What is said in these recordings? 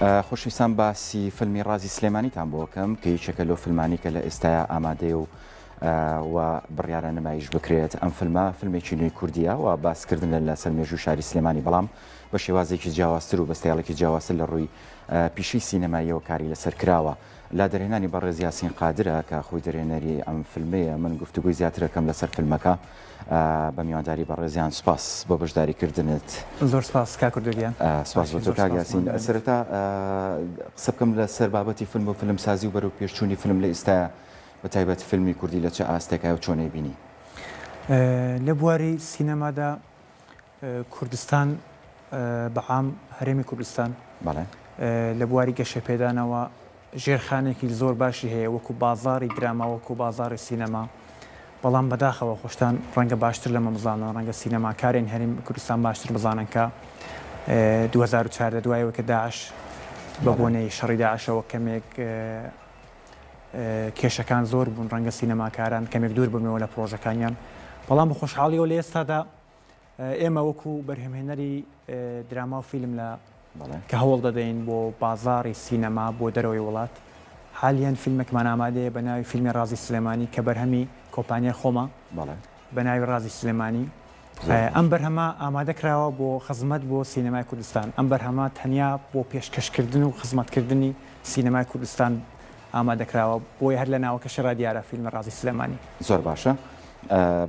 خۆشەویستان باسی فیلمی ڕازی سلێمانیتان بۆ کەم کە یەکێکە لەو فیلمانی کە لە ئێستایا ئامادەیە و و بڕیارە نمایش بکرێت ئەم فیلمە فیلمێکی نوێی کوردیە و باسکردن لە لەسەر مێژوو شاری سلێمانی بەڵام بە شێوازێکی جیاوازتر و بە ستایڵێکی جیاوازتر لە ڕووی پیشەی سینەماییەوە کاری لەسەر کراوە لە دەرهێنانی بەڕێز یاسین قادرە کە خۆی دەرهێنەری ئەم فیلمەیە من گفتوگۆی زیاتر ئەکەم لەسەر فیلمەکە بە میوانداری بەڕێزیان سوپاس بۆ بەشداری کردنت. زۆر سپاس کاک کوردۆ گیان. سپاس بۆ تۆ کاک یاسین. سەرەتا قسە بکەم لەسەر بابەتی فیلم و فیلمسازی و بەرەو پێشچوونی فیلم لە ئیستایا بە تایبەت فیلمی کوردی لە چ ئاستێکایە و چۆن ئەیبینی؟ لە بواری سینەمادا کوردستان بە عام هەرێمی کوردستان بەڵێ. لە بواری گەشەپێدانەوە ژێرخانێکی زۆر باشی هەیە وەکو بازاڕی دراما وەکو بازاڕی سینەما بەڵام بەداخەوە خۆشتان ڕەنگە باشتر لەمە بزانن ڕەنگە سینەماکارێن هەرێمی کوردستان باشتر بزانن کە 2014 دوای ئەوەی کە داعش بە بۆنەی شەڕی داعشەوە کەمێک کێشەکان زۆر بوون ڕەنگە سینەماکاران کەمێک دوور ببنەوە لە پرۆژەکانیان بەڵام بە خۆشحاڵیەوە لە ئێستادا ئێمە وەکو بەرهەمهێنەری دراما و فیلم لە کە هەوڵ دەدەین بۆ بازاڕی سینەما بۆ دەرەوەی وڵات، حالیەن فیلمێکمان ئامادەیە بە ناوی فیلمی ڕازی سلێمانی کە بەرهەمی کۆمپانیای خۆمە بە ناوی ڕازی سلێمانی. ئەم بەرهەمە ئامادە کراوە بۆ خزمەت بۆ سینەمای کوردستان. ئەم بەرهەمە تەنیا بۆ پێشکەشکردن و خزمەتکردنی سینەمای کوردستان ئامادە کراوە، بۆیە هەر لە ناوەکەشی ڕا دیارە فیلمی ڕازی سلێمانی. زۆر باشە.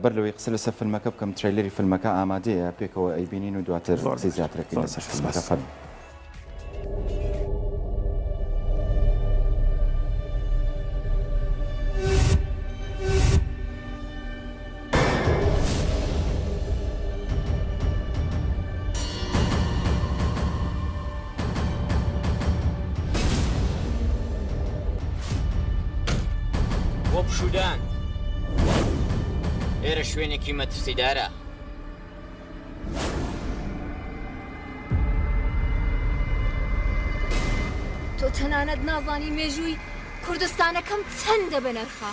بەر لەوەی قسە لەسەر فیلمەکە بکەم trailer ی فیلمەکە ئامادەیە پێکەوە ئەیبینین و دواتر قسەی زیاتر ئەکەین لەسەر فیلمەکە فەرموو. بۆ پشوودان ئێرە شوێنێکی مەترسیدارە. تۆ تەنانەت نازانی مێژووی کوردستانەکەم چەندە بەنرخە.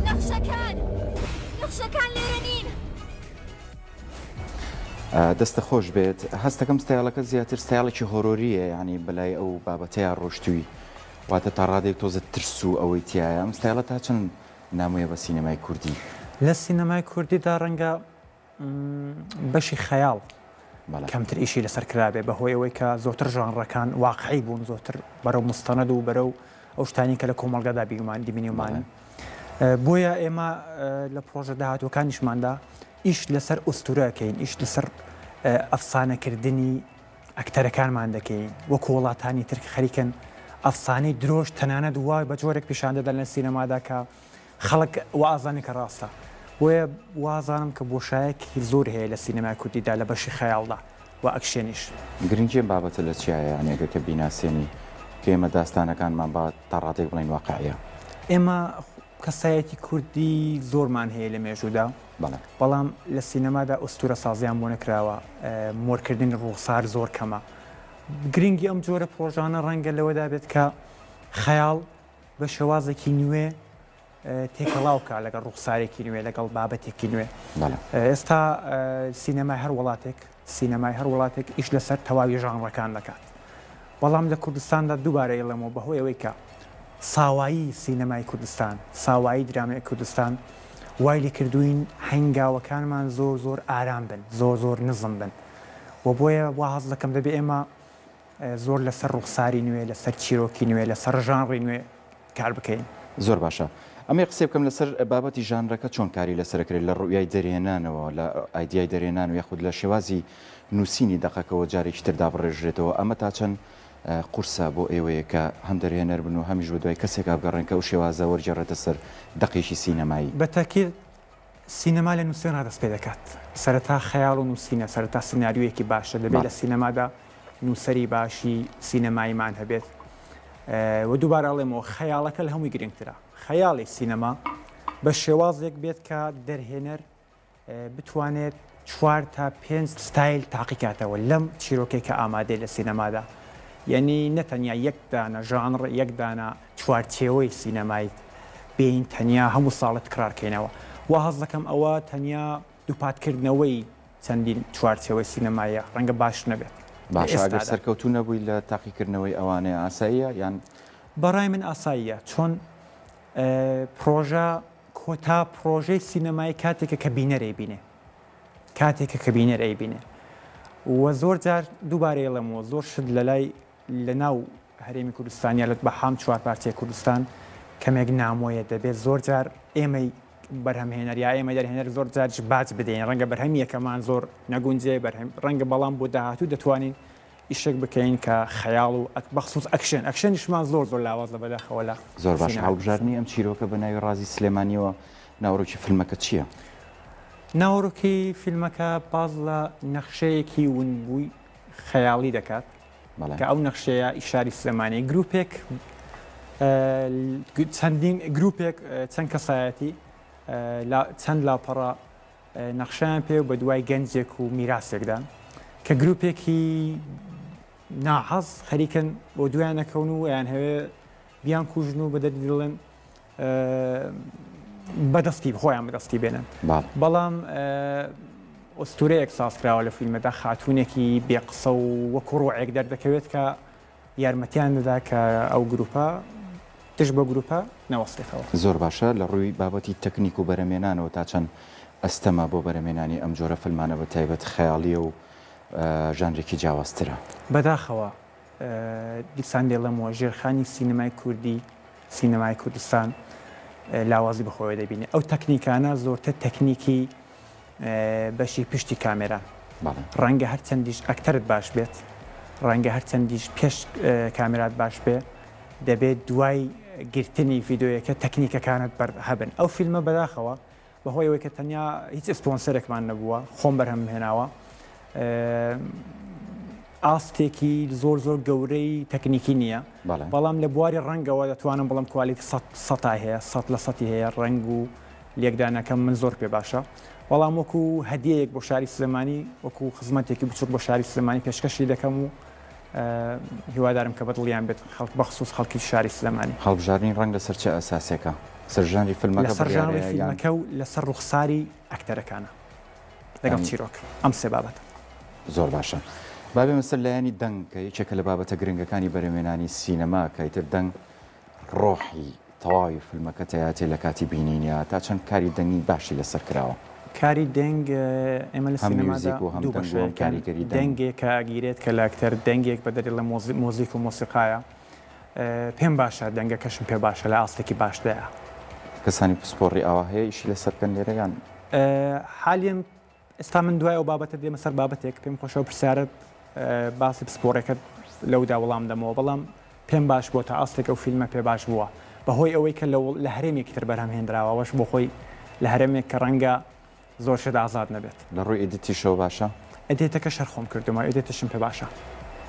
نەخشەکان! نەخشەکان لێرە نین! دەستە خۆش بێت هەستەکەم ستایڵەکە زیاتر ستایڵێکی هۆرۆریە یعنی بەلای ئەو بابەتەیە ڕۆشتووی واتە تا ڕادەیەک تۆزە ترس و ئەوەی تایە ئەم ستایڵە تا چەند نامۆیە بە سینەمای کوردی؟ لە سینەمای کوردیدا ڕەنگە بەشی خەیاڵ کەمتر ئیشی لەسەر کرابێ بەهۆی ئەوەی کە زۆرتر ژانڕەکان واقعی بوون زۆرتر بەرەو مستەنەد و بەرەو ئەو شتانی کە لە کۆمەڵگەدا بیمان دیبینیمان بۆیە ئێمە لە پرۆژە داهاتوەکانیشماندا ئیش لەسەر ئوستورەکەین ئیش لەسەر ئەفسانەکردنی ئەکتەرەکانمان دەکەین وەکو وڵاتانی تر خەریکن ئەفسانەی درۆش تەنانەت وا بە جۆرێک پیشان دەدەن لە سینەمادا کە خەڵک وازانێ کە ڕاستە بۆیە وازانم کە بۆشایەکی زۆر هەیە لە سینەمای کوردیدا لە بەشی خەیاڵدا و ئەکشێنیش. گرنگی ئەم بابەتە لە چیایە یانی ئەگەر کە بیناسێنی کە ئێمە داستانەکانمان با تا ڕادەیەک بڵێین واقعیە؟ ئێمە کەسایەتی کوردی زۆرمان هەیە لە مێژوودا بەڵێ. بەڵام لە سینەمادا ئوستورە سازیان بۆ نەکراوە مۆرکردنی ڕووخسار زۆر کەمە گرنگی ئەم جۆرە پرۆژانە ڕەنگە لەوەدا بێت کە خەیاڵ بە شێوازێکی نوێ تێکەڵاو کا لەگەڵ ڕوخسارێکی نوێ لەگەڵ بابەتێکی نوێ ئێستا سینەمای هەر وڵاتێک سینەمای هەر وڵاتێک ئیش لەسەر تەواوی ژانڕەکان دەکات بەڵام لە کوردستاندا دووبارە ئەیڵێمەوە بەهۆی ئەوەی کە ساوایی سینەمای کوردستان ساوایی درامای کوردستان وای لێ کردووین هەنگاوەکانمان زۆر زۆر ئارام بن زۆر زۆر نزم بن و بۆیە وا هەست دەکەم دەبێ ئێمە زۆر لەسەر ڕوخساری نوێ، لەسەر چیرۆکی نوێ، لەسەر ژانڕی نوێ کار بکەین. زۆر باشە ئەمەی قسەی بکەم لەسەر بابەتی ژانرەکە چۆن کاری لەسەر ئەکرێت لە ڕوئیای دەرهێنانەوە لە ئایدیای دەرهێنان و یاخود لە شێوازی نووسینی دەقەکەوە جارێکی تر دابڕێژرێتەوە ئەمە تا چەند قورسە بۆ ئێوەیە کە هەم دەرهێنەر بن و هەمیش بەدوای کەسێکا بگەڕێن کە ئەو شێوازە وەرگێڕێتە سەر دەقێکی سینەمایی؟ بە تەئکید سینەما لە نووسینڕا دەست پێ دەکات. سەرەتا خەیاڵ و نووسینە، سەرەتا سیناریۆیەکی باشە، دەبێت لە سینەمادا نووسەری باشی سینەماییمان هەبێت و دووبارە ئەڵێمەوە خەیاڵەکە لە هەمووی گرنگترە. خەیاڵی سینەما بە شێوازێک بێت کە دەرهێنەر. بتوانێت چوار تا پێنج ستایل تاقیکاتەوە لەم چیرۆکەی کە ئامادەیە لە سینەمادا یەنی نە تەنیا یەک دانە ژانڕ یەک دانە چوارچێوەی سینەمایت بێین تەنیا هەموو ساڵێ تکرار کەینەوە وا هەست دەکەم ئەوە تەنیا دووپاتکردنەوەی چەندین چوارچێوەی سینەماییە ڕەنگە باش نەبێت لە باشە ئەگەر ئێستادا. سەرکەوتوو نەبووی لە تاقیکردنەوەی ئەوانەیە ئاساییە یان؟ بەڕای من ئاساییە چۆن پڕۆژە کۆتا پڕۆژەی سینەمایی کاتێکە کە بینەر ئەیبینێ کاتێکە کە بینەر ئەیبینێ و زۆر جار دووبارە ئەڵێمەوە زۆر شت لە لای لە ناو هەرێمی کوردستان یا لە بەحام چوار پارچەی کوردستان کەمێک نامۆیە دەبێت زۆر جار ئێمەی بەرهەمهێنەر یا ئێمە دەرهێنەر زۆر جاریش باج بدەین ڕەنگە بەرهەمی یەکەمان زۆر نەگونجێ بەرهەم ڕەنگە بەڵام بۆ داهاتوو دەتوانین ئیشێک بکەین کە خەیاڵ و بەخسوس ئەکشێن ئەکشێنیشمان زۆر زۆر لاوازە بەداخەوە لە زۆر باشە هەڵبژاردنی ئەم چیرۆکە بە ناوی ڕازی سلێمانیەوە ناوەڕۆکی فیلمەکە چییە؟ ناوەڕۆکی فیلمەکە باس لە نەخشەیەکی ونبووی خەیاڵی دەکات کە ئەو نەخشەیە ئی شاری سلێمانی گروپێک چەندین گروپێک چەند کەسایەتی چەند لاپەڕە نەخشەیان پێ و بەدوای گەنجێک و میراسێکدان کە گروپێکی ناحەز خەریکن بۆ دویان نەکەون و یان هەوێ بیان کوژن و بە دەردی دڵێن بەدەستی خۆیان بەدەستی بێنن بەڵام ئۆستورەیەک سازکراوە لە فیلمەدا خاتونێکی بێ قسە و وەکو ڕۆعێک دەردەکەوێت کە یارمەتیان دەدا کە ئەو گروپە دژ بە گروپە نەوەستێتەوە. زۆر باشە، لە ڕووی بابەتی تەکنیک و بەرهەمێنانەوە تا چەند ئەستەمە بۆ بەرهەمێنانی ئەم جۆرە فیلمانە بە تایبەت خەیاڵییە و ژانرێکی جیاوازترە؟ بەداخەوە دیسان دەیڵێمەوە ژێرخانی سینەمای کوردی، سینەمای کوردستان لاوازی بەخۆیەوە دەبینێ. ئەو تەکنیکانە زۆرتر تەکنیکی بەشی پشتی کامێران. ڕەنگە هەرچەندیش ئەکتەرت باش بێت، ڕەنگە هەرچەندیش پێش کامێرات باش بێ، دەبێت دوای گرتنی ڤیدۆیەکە تەکنیکەکانت بەر هەبن. ئەو فیلمە بەداخەوە بەهۆی ئەوەی کە تەنیا هیچ سپۆنسەرێکمان نەبووە، خۆم بەرهەمم هێناوە، ئاستێکی زۆر زۆر گەورەی تەکنیکی نییە، بەڵام لە بواری ڕەنگەوە دەتوانم بڵێم quality سەد سەتای هەیە، سەد لە سەتی هەیە، ڕەنگ و لێکدانەکەم من زۆر پێ باشە، بەڵام وەکو هەدیەیەک بۆ شاری سلێمانی، وەکو خزمەتێکی بچووک بۆ شاری سلێمانی پێشکەشی دەکەم و هیوادارم کە بەدڵیان بێت خەڵک بەخسوس خەڵکی شاری سلێمانی. هەڵبژاردنی ڕەنگ لەسەر چ ئەساسێکە؟ لەسەر ژانری فیلمەکە لەسەر ژانری بڕیارەیە یان؟ فیلمەکە و لەسەر ڕوخساری ئەکتەرەکانە لەگەڵ چیرۆک، ئەم سێ بابەتە. زۆر باشە با بێمە سەر لایەنی دەنگ کە یەکێکە لە بابەتە گرنگەکانی بەرهەمهێنانی سینەما کە ئیتر دەنگ ڕۆحی تەواوی فیلمەکە تەیاتێ لە کاتی بینینیا تا چەند کاری دەنگی باشی لەسەر کراوە؟ کاری دەنگ ئێمە لە هەم سینەمادا میوزیک و هەم دوو دەنگ و هەم بەشەیە کاریگەری دەنگ. دەنگێک کە ئەگیرێت کە لە ئەکتەر دەنگێک بە دەری ڵێ مۆزیک و مۆسیقایە پێم باشە دەنگەکەشم پێ باشە لە ئاستێکی باشدایە. کەسانی پسپۆڕی ئاوا هەیە ئیشی لەسەر بکەن لێرە یان؟ حالیەن ئێستا من دوای ئەو بابەتە دێمە سەر بابەتێک پێم خۆشە ئەو پرسیارەت باسی پسپۆڕێکەت لەودا وەڵام دەمەوە بەڵام پێم باش بووە تا ئاستێک ئەو فیلمە پێ باش بووە بەهۆی ئەوەی کە لە هەرێمێکی تر بەرهەم هێنراوە ئەوەش بۆ خۆی لە هەرێمێک کە ڕەنگە زۆر شت ئازاد نەبێت. لە ڕووی edit یشەوە باشە؟ edit ەکەش هەر خۆم کردوومە edit یشم پێ باشە.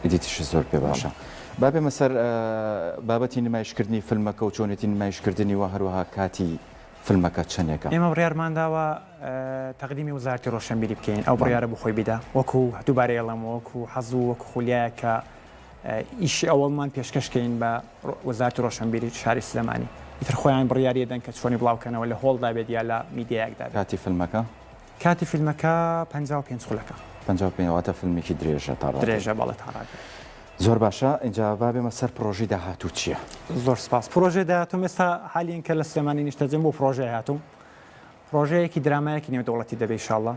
edit یشت زۆر پێ باشە. با بێمە سەر بابەتی نمایشکردنی فیلمەکە و چۆنێتی نمایشکردنی و هەروەها کاتی فیلمەکە چەندێکە؟ ئێمە بڕیارمان داوە تەقدیمی وەزارەتی ڕۆشنبیری بکەین، ئەو بڕیارە بۆ خۆی بیدا، وەکو دووبارە ئەڵێمەوە وەکو حەز و وەکو خولیایەک کە ئیشی ئەوەڵمان پێشکەش کەین بە وەزارەتی ڕۆشنبیری شاری سلێمانی، ئیتر خۆیان بڕیاری ئەدەن کە چۆنی بڵاو کەنەوە لە هۆڵدا بێت یا لە میدیایەکدا بێت. کاتی فیلمەکە؟ کاتی فیلمەکە 55 خولەکە. 55 واتە فیلمێکی درێژە تا ڕادەیەک. درێژە بەڵێ تا ڕادەیەک. زۆر باشە ئینجا با بێمە سەر پڕۆژەی داهاتوو چییە؟ زۆر سپاس. پڕۆژەی داهاتووم ئێستا حالیەن کە لە سلێمانی نیشتەجێم بۆ پڕۆژەی هاتووم. پڕۆژەیەکی درامایەکی نێودەوڵەتی دەبێ ئیشاڵڵا.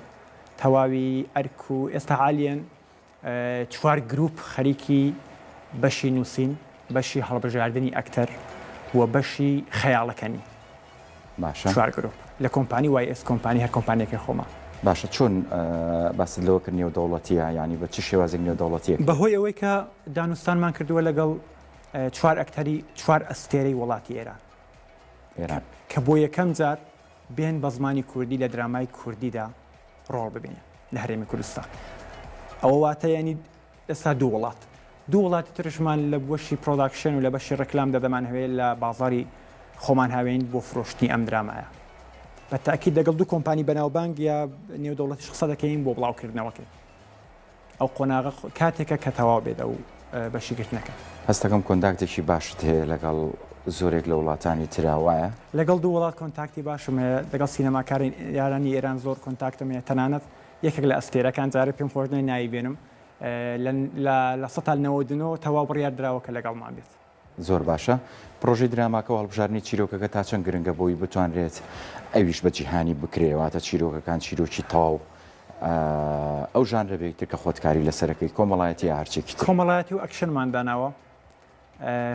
تەواوی ئەرک و ئێستا حالیەن چوار گروپ خەریکی بەشی نووسین، بەشی هەڵبژاردنی ئەکتەر و بەشی خەیاڵەکەنی. باشە. چوار گروپ لە کۆمپانی وای ئێس کۆمپانی هەر کۆمپانیەکەی خۆمە. باشە چۆن باست لەوە کرد نێودەوڵەتیە یانی بە چ شێوازێک نێودەوڵەتیە کرد؟ بەهۆی ئەوەی کە دانوستانمان کردووە لەگەڵ چوار ئەکتەری چوار ئەستێرەی وڵاتی ئێران ئێران کە بۆ یەکەم جار بێن بە زمانی کوردی لە درامای کوردیدا ڕۆڵ ببینن لە هەرێمی کوردستان ئەوە واتە یانی ئێستا دوو وڵات دوو وڵاتی ترشمان لە بەشی production و لە بەشی ڕێکلامدا دەمانهەوێت لە بازاری خۆمان هاوێین بۆ فرۆشتنی ئەم درامایە. بە تاکید لەگەڵ دوو کۆمپانی بەناوبانگ یا نێودەوڵەتیش قسە دەکەین بۆ بڵاوکردنەوەکەی. ئەو قۆناغە کاتێکە کە تەواو بێت ئەو بەشی گرتنەکە. هەستەکەم کۆنتاکتێکی باشت هەیە لەگەڵ زۆرێک لە وڵاتانی ترا وایە؟ لەگەڵ دوو وڵات کۆنتاکتی باشم هەیە، لەگەڵ سینەماکارانی ئێران زۆر کۆنتاکتم هەیە، تەنانەت یەکێک لە ئەستێرەکان جارێ پێم خۆش نییە ناوی بێنم لە 99% تەواو بڕیار دراوە کە لەگەڵمان بێت. زۆر باشە. پڕۆژەی دراماکە و هەڵبژاردنی چیرۆکەکە تا چەند گرنگە بۆی بتوانرێت ئەویش بە جیهانی بکرێ واتە چیرۆکەکان چیرۆکی تەواو ئەو ژانرە بێ تر کە خۆت کاری لەسەرەکەی کۆمەڵایەتی یا هەرچێکی تر. کۆمەڵایەتی و ئەکشنمان داناوە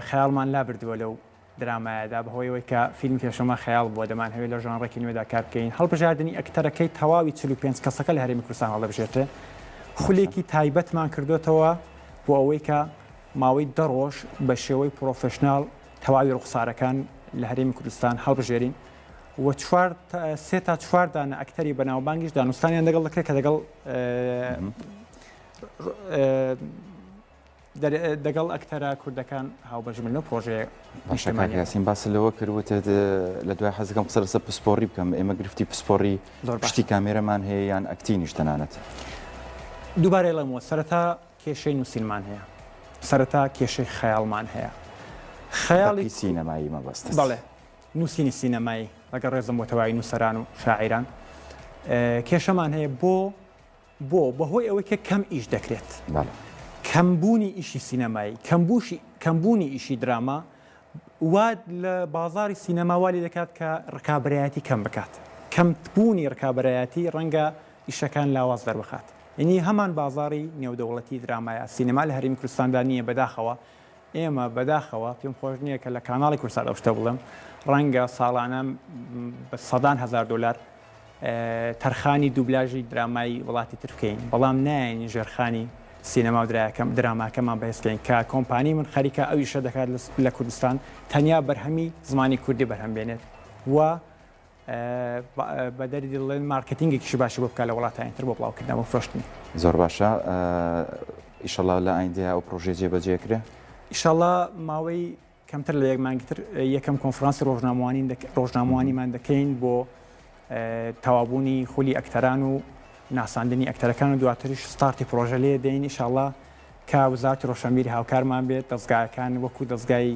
خەیاڵمان لابردووە لەو درامایەدا بەهۆی ئەوەی کە فیلمی پێشەمە خەیاڵ بووە دەمانهەوێت لە ژانڕێکی نوێدا کار بکەین هەڵبژاردنی ئەکتەرەکەی تەواوی 45 کەسەکە لە هەرێمی کوردستان هەڵدەبژێردرێ خولێکی تایبەتمان کردوێتەوە بۆ ئەوەی کە ماوەی دە ڕۆژ بە شێوەی پرۆفشناڵ تەواوی ڕوخسارەکان لە هەرێمی کوردستان هەڵبژێرین و چوار سێ تا چوار دانە ئەکتەری بەناوبانگیش دانوستانیان لەگەڵ دەکرێت کە لەگەڵ دەگەڵ ئەکتەرە کوردەکان هاوبەش بن لەو پرۆژەیە باشە کاک یاسین باست لەوە کرد وتت لە دوای حەزەکەم قسە لەسەر پسپۆڕی بکەم ئێمە گرفتی پسپۆڕی پشتی کامێرەمان هەیە یان ئەکتینیش تەنانەت؟ دووبارەی ڵێمەوە سەرەتا کێشەی نووسینمان هەیە سەرەتا کێشەی خەیاڵمان هەیە خەیاڵی سینەمایی مەبەستت؟ بەڵێ نووسینی سینەمایی لەگەڵ ڕێزم بۆ تەواوی نووسەران و شاعیران کێشەمان هەیە بۆ بۆ؟ بەهۆی ئەوەی کە کەم ئیش دەکرێت. بەڵێ. کەمبوونی ئیشی سینەمایی، کەمبووشی کەمبوونی ئیشی دراما وا لە بازاڕی سینەما وا لێ دەکات کە ڕکابەرایەتی کەم بکات. کەمبوونی ڕکابەرایەتی ڕەنگە ئیشەکان لاواز دەربخات. یەنی هەمان بازاڕی نێودەوڵەتی درامایە. سینەما لە هەرێمی کوردستاندا نییە بەداخەوە. ئێمە بەداخەوە پێم خۆش نییە کە لە کاناڵی کوردسات ئەو شتە بڵێم، ڕەنگە ساڵانە بە سەدان هەزار دۆلار تەرخانی دوبلاژی درامای وڵاتی تر بکەین، بەڵام نایەین ژێرخانی سینەما و دراماکەمان بەهێز بکەین کە کۆمپانی من خەریکە ئەو ئیشە دەکات لە کوردستان تەنیا بەرهەمی زمانی کوردی بەرهەم بێنێت و بە دەردی دڵێن مارکتینگێکیشی باشی بۆ بکات لە وڵاتانی تر بۆ بڵاوکردنەوە و فرۆشتنی. زۆر باشە ئیشەڵا لە ئایندەیا ئەو پڕۆژەیە جێبەجێ کرێ. ئیشەڵا ماوەی کەمتر لە یەک مانگی تر یەکەم کۆنفرانسی ڕۆژنامەوانیمان دەکەین بۆ تەوابوونی خولی ئەکتەران و ناساندنی ئەکتەرەکان و دواتریش ستارتی پرۆژە لێ دەین ئیشاڵا کە وزارەتی ڕۆشنبیری هاوکارمان بێت دەزگایەکان وەکو دەزگای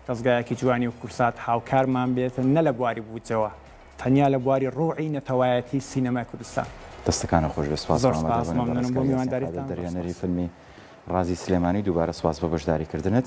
دەزگایەکی جوانی و کورسات هاوکارمان بێت نە لە بواری بودجەوە تەنیا لە بواری ڕوعی نەتەوایەتی سینەمای کوردستان. دەستەکانت خۆش بێت سپاس بۆ ئامادەبوونت بەڕێز کاک یاسین قادر دەرهێنەری فیلمی ڕازی سلێمانی دووبارە سپاس بۆ بەشداریکردنت.